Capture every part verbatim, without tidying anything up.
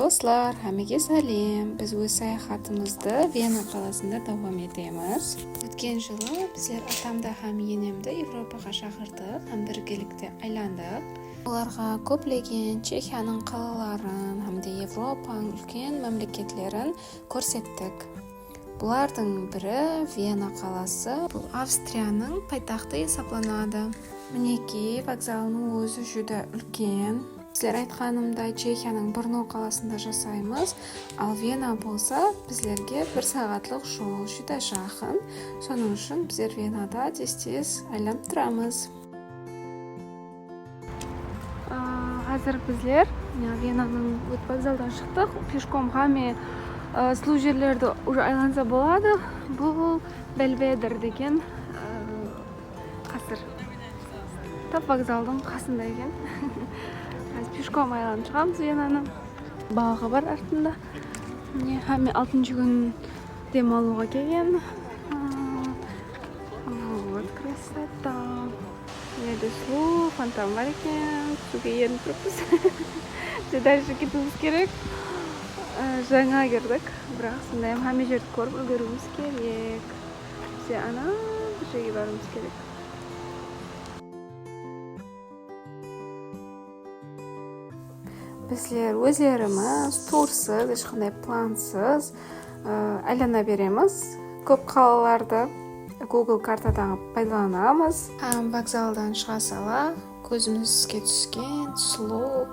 Doslar, hámmege sálem. Biz óz sayaxatımızdı Vena qalasında dawam etemiz. Ótken jılı bizler atamdı hám enemdi Evropaǵa shaqırdıq hám birgelikte aylandıq. Olarǵa kóplegen Chexiyanıń qalaların hám de Evropanıń úlken mámleketlerin kórsettik. Bulardıń biri Vena qalası. Bul Avstriyanıń paytaxtı esaplanadı. Minekey, vokzalınıń ózi júdá úlken. Sizler aytqanımday, Chexiyanıń Brno qalasında jasaymız, al Vena bolsa bizlerge bir saatlıq jol, júdá jaqın. Sonıń ushın bizler Venada tez-tez aylanıp turamız. Aa, házir bizler, ya, Venanıń vokzaldan shıqtıq. Peshkom hámme, aa, sulıw jerlerdi уже aylansa boladı. Bul Belveder degen, aa, qásir. Tap vokzaldıń qasında eken. Házir peshkom aylanıp shıǵamız Venanı. Baǵı bar artında. Mine, hámme altınshı kún dem alıwǵa kelgen. Aa, вот, красота. Mına jerde sulıw fontan bar eken. Suwǵa erinip turıppız. Júdá jeke ketiwimiz kerek. Aa, jańa kirdik. Biraq, sonday hám hámme jerdi kórip úlgeriwimiz kerek. Bize ana bir jerge barıwımız kerek. Bizler ózlerimiz tursız, hesh qanday plansız, ı, aylana beremiz. Kóp qalalardı Google kartadan paydalanamız. Hám vokzaldan shıǵa sala kózimizge túsken sulıw,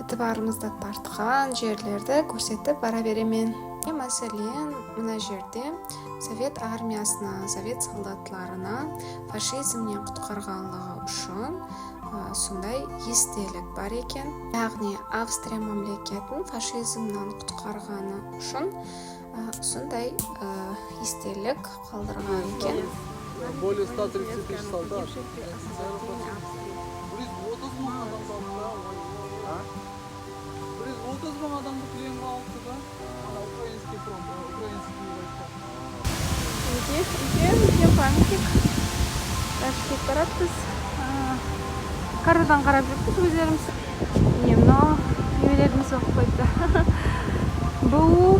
itibarımızdı tartqan jerlerdi kórsetip bara beremen. Máselen, mına jerde Sovet armiyasına, sovet soldatlarına fashizmnen qutqarǵanlıǵı ushın, a, sonday estelik bar eken. Yaǵnıy, Avstriya mámleketin fashizmnen qutqarǵanı ushın, a, sonday, a, estelik qaldırǵan eken. Более ста тридцати тысяч солдат. Bir júz otız mıń adam qaldı da. Bir júz otız mıń adamdı plenǵa alıptı da. Ana, украинский фронт, украинский войска. Mine, úlken, úlken pamyatnik. Dálshe ketip baratpız. Aa, kartadan qarap júrippiz ózlerimiz. Mine, mınaw nemelerimiz soǵıp qoyıptı. Bul,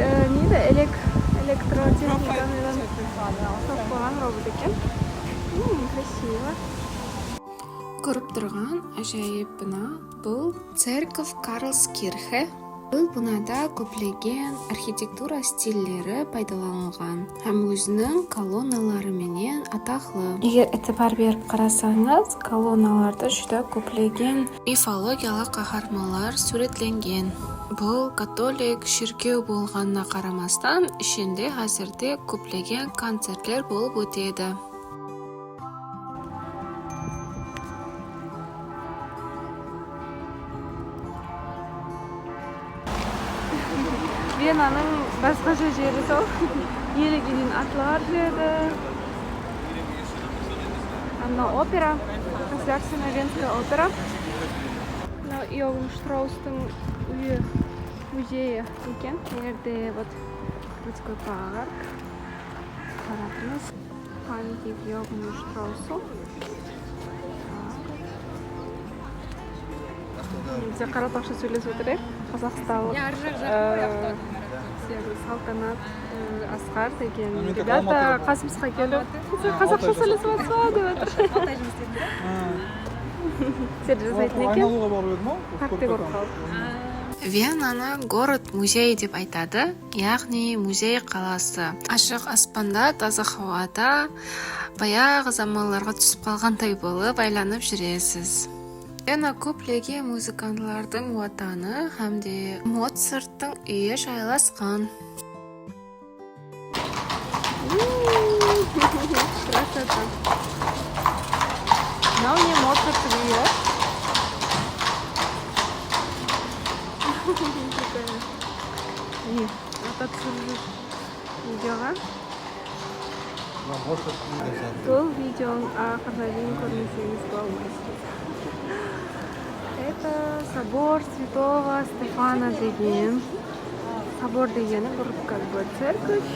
e, neydi, elek-, elektrotexnika menen soǵıp qoyǵan robot eken. Hmm, красиво. Kórip turǵan ájayıp bina bul Tserkov Karlskirxe. Bul binada kóplegen arxitektura stilleri paydalanılǵan hám óziniń kolonnaları menen ataqlı. Eger itibar berip qarasańız, kolonnalarda júdá kóplegen mifologiyalıq qaharmanlar súwretlengen. Bul katolik shirkew bolǵanına qaramastan, ishinde házirde kóplegen koncertler bolıp ótedi. Venanıń basqasha jeri sol. Ele kenen atlar júredi. Mına opera, Государственная Венская опера. Mına Иоганн Штраустың úyi, muzeyi eken. Mına jerde, вот, людской парк. Qaratırmız. Pamyatnik Иоганну Штраусу. Bizde qaraqalpaqsha sóylesip otırayıq. Qazaqstanlıq, e, Saltanat, e, Asqar degen ребята qasımızǵa kelip, qazaqsha sóylesip atırsań dep atır. Sen jazaytın eken. Parkte kórip qaldım. Venanı город-музей dep aytadı. Yaǵnıy muzey qalası. Ashıq aspanda, taza hawada, bayaǵı zamanlarǵa túsip qalǵanday bolıp aylanıp júresiz. Vena kóplegen muzıkantlardıń watanı hám de Mocarttıń úyi jaylasqan. Красота. Mınaw ne, Mocarttıń úyi. Прикольно. Mine, ata túsirip júr videoǵa. Bul videonıń aqırına deyin kórmeseńiz bolmaysız. Это собор Святого Стефана degen. Собор degeni bir, как бы, церковь.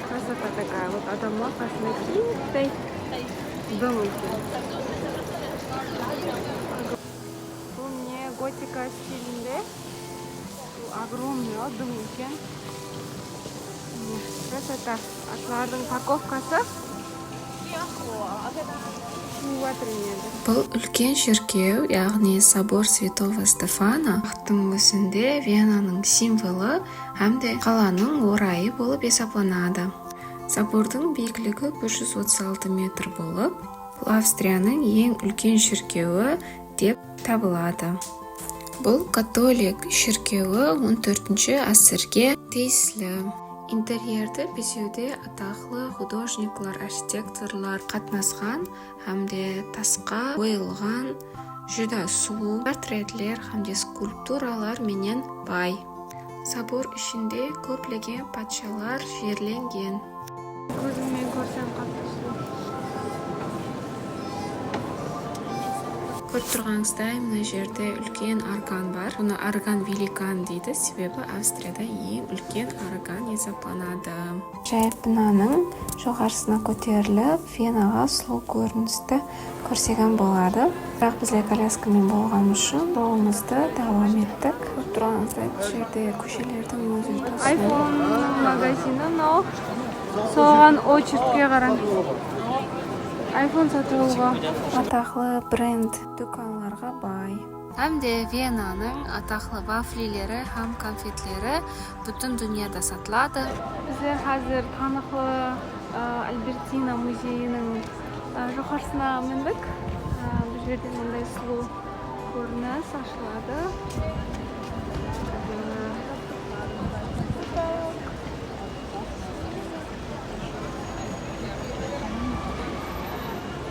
Красота такая. Вот adamlar qasında kettey. Dım eken. Bul mine gotika stilinde Огромный, a, dım úlken. Mine, krasota. Atlardıń parkovkası. Shuwıp atır endi. Bul úlken shirkew, yaǵnıy Sobor Svetovo Stefana, waqıttıń ózinde Venanıń simvolı hám de qalanıń orayı bolıp esaplanadı. Sobordıń biyikligi bir júz otız altı metr bolıp, bul Avstriyanıń eń úlken shirkewi dep tabıladı. Bul katolik shirkewi on tórtinshi ásirge tiyisli. Interyerdi bezewde ataqlı xudojniklar, arxitektorlar qatnasqan hám de tasqa oyılǵan júdá sulıw portretler hám de skulpturalar menen bay. Sobor ishinde kóplegen patshalar jerlengen. Kózimmen kórsem qattı sulıw. Kórip turǵanıńızday, mına jerde úlken argan bar. Bunı argan velikan deydi, sebebi Avstriyada eń úlken argan esaplanadı. Ájayıp binanıń joqarısına kóterilip, Venaǵa sulıw kórinisti kórsegen boladı. Biraq bizler kolyaskamen bolǵanımız ushın jolımızdı dawam ettik. Kórip turǵanıńızday, bul jerde kóshelerdiń ózi de sulıw. iPhone magazini mınaw. Soǵan ochertke qarań. iPhone satıp alıwǵa. Ataqlı brend dúkanlarǵa bay. Hám de Venanıń ataqlı vaflileri hám konfetleri pútin dúnyada satıladı. Bizler házir tanıqlı, ı, Albertina muzeyiniń, ı, joqarısına mindik. I, bul jerden mınday sulıw kórinis ashıladı.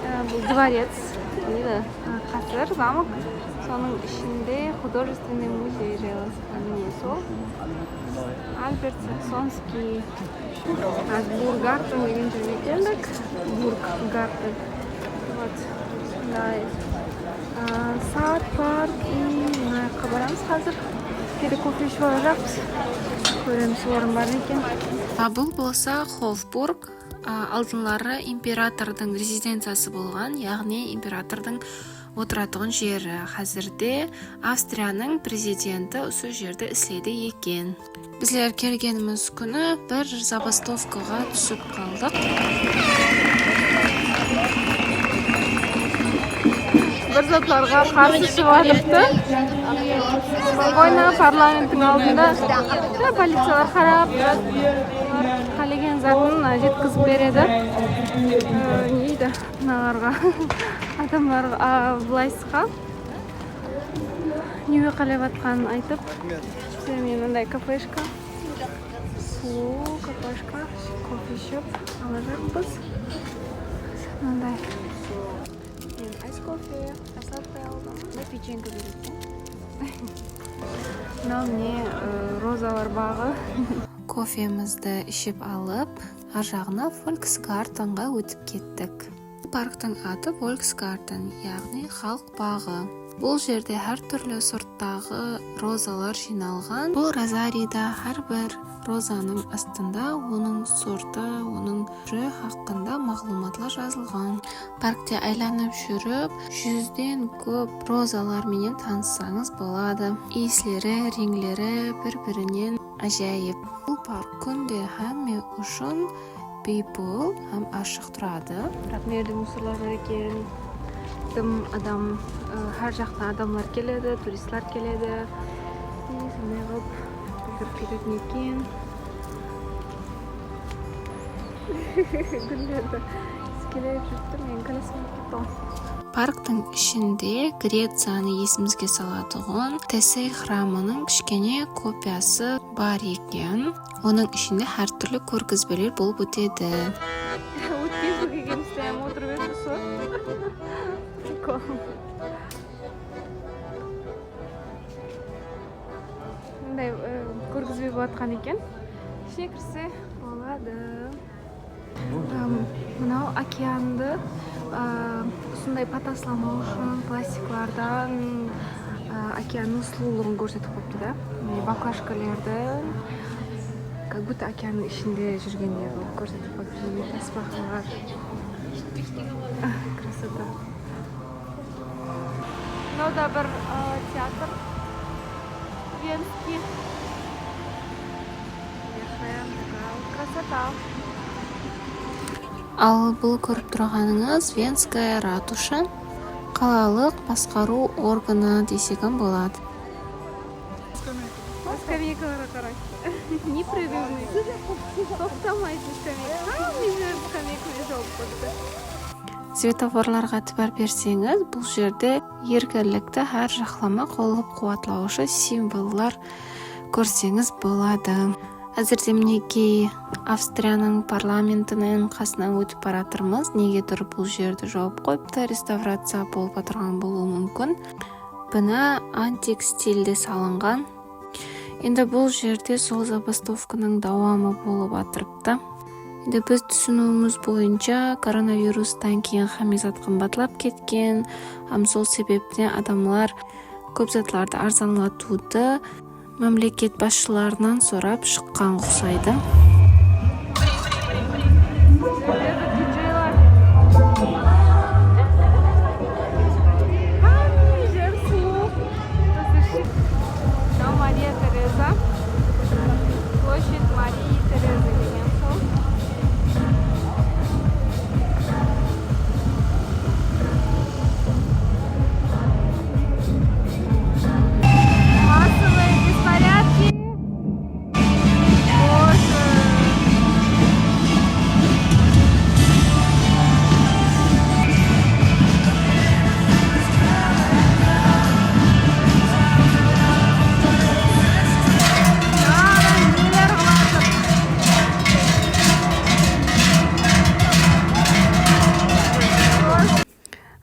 I, bul dvorec, deydi. Qásir, zamok. Sonıń ishinde художественный muzey jaylasqan, mine sol. Albert Saksonskiy. Házir Burgarten degen jerge keldik. Burgarten. Вот. Mınday, ı, saat, park, и mına jaqqa baramız házir. Kede kofe iship alajaqpız. Kóremiz, orın bar eken. A, bul bolsa Hofburg, a, aldınları imperatordıń rezidenciyası bolǵan, yaǵnıy imperatordıń otıratuǵın jeri. Házirde Avstriyanıń prezidenti usı jerde isleydi eken. Bizler kelgenimiz kúni bir zabastovkaǵa túsip qaldıq. Bir zatlarǵa qarsı shıǵıp atırıptı. Спокойно parlamenttiń aldında. Ya, policiyalar qarap turadı. Qálegen zatın jetkizip beredi. Ee, neydi? Mınalarǵa, adamlarǵa, a, властьqa ne qálep atqanın aytıp. Mine mınday kafeshka. Sulıw kafeshka, kofe iship alajaqpız. Mınday. Men ice kofe, dostavka aldım. Mına pechenka beredi. Mınaw mine, ı, rozalar baǵı. Kofemizdi iship alıp, ar jaǵına Volksgartenǵa ótip kettik. Bul parktıń atı Volksgarten, yaǵnıy xalıq baǵı. Bul jerde hár túrli sorttaǵı rozalar jıynalǵan. Bul rozariyda hár bir rozanıń astında onıń sortı, onıń túri haqqında maǵlıwmatlar jazılǵan. Parkte aylanıp júrip, júzden kóp rozalar menen tanıssańız boladı. Iyisleri, reńleri bir-birinen ájayıp. Bul park kúnde hámme ushın biypul hám ashıq turadı. Biraq mına jerde musorlar bar eken. Dım adam, ı, hár jaqtan adamlar keledi, turistler keledi. I, sonday qılıp kirip ketetin eken. Gúllerdi iskelep júripti, men kolyaskam ketip qaldım. Parktıń ishinde Greciyanı esimizge salatuǵın Tesey xramınıń kishkene kopiyası bar eken. Onıń ishinde hár túrli kórgizbeler bolıp ótedi. Ótken jıl kelgenimizde hám otırıp edik usı. Prikol. Mınday, e, kórgizbe bolatqan eken. Ishine kirse boladı. Am, mınaw okeandı, a, usınday pataslamaw ushın plastiklardan, a, okeannıń sulıwlıǵın kórsetip qoyıptı da. Mine, baklajkalardı, как будто okeannıń ishinde júrgendey qılıp kórsetip qoyıptı. Mine, tasbaqalar. Krasota. Mınaw da bir, ı, teatr. Venskiy. Al, bul kórip turǵanıńız Venskaya ratusha, qalalıq basqarıw organı desegim boladı. Skameyklara qaray. Непрерывный. Toqtamaydı skameyka. Hámme jer skameykane jawıp qoydı. Svetoforlarǵa itibar berseńiz, bul jerde erkinlikti hár jaqlama qollap-quwatlawshı simvollar kórseńiz boladı. Házirde minekey Avstriyanıń parlamentiniń qasınan ótip baratırmız. Negedur bul jerdi jawıp qoyıptı, restavraciya bolıp atırǵan bolıwı múmkin. Bina antik stilde salınǵan. Endi bul jerde sol zabastovkanıń dawamı bolıp atırıptı. Endi biz túsiniwimiz boyınsha, koronavirustan keyin hámme zat qımbatlap ketken, hám sol sebepten adamlar kóp zatlardı arzanlatıwdı mámleket basshılarınan sorap shıqqan uqsaydı. Hámme jer suwıq. Mına Mariya Tereza. Площадь Марии Терезы degen sol. Массовые беспорядки. Боже.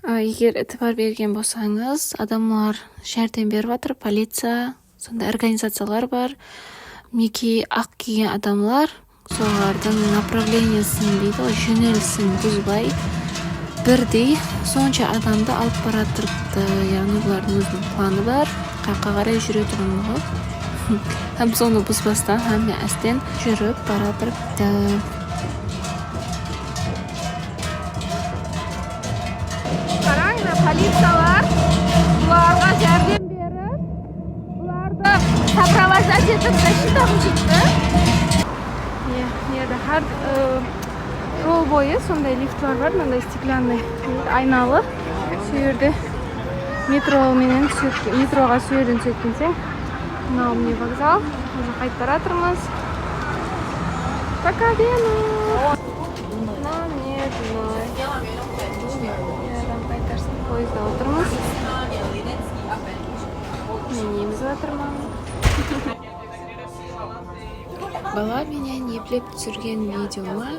A, eger itibar bergen bolsańız, adamlar járdem berip atır, policiya, sonday organizaciyalar bar. Minekey, aq kiygen adamlar, solardıń направлениесин deydi ǵoy, jónelisin buzbay, birdey sonsha adamdı alıp baratırıptı. Yaǵnıy, bulardıń óziniń planı bar, qayaqqa qaray júretuǵınlıǵı. Hám sonı buzbastan hámme ásten júrip baratırıptı. Qarań, mına policiyalar bularǵa járdem berip, bulardı сопровождать etip, защита qılıp júripti. Mine, mına jerde hár, ı, jol boyı sonday liftlar bar, mınanday стеклянный, aynalı. Sol jerde metro menen túsedi, metroǵa sol jerden túsedi ekenseń. Mınaw mine vokzal, уже qaytıp baratırmız. Пока, Вена! Mına, mine, mına. Mınadan qaytarsın, poezdda otırmız. Men emizip atırman. Bala menen eplep túsirgen videoma,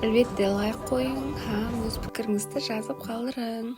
álbette, layk qoyıń hám óz pikirińizdi jazıp qaldırıń.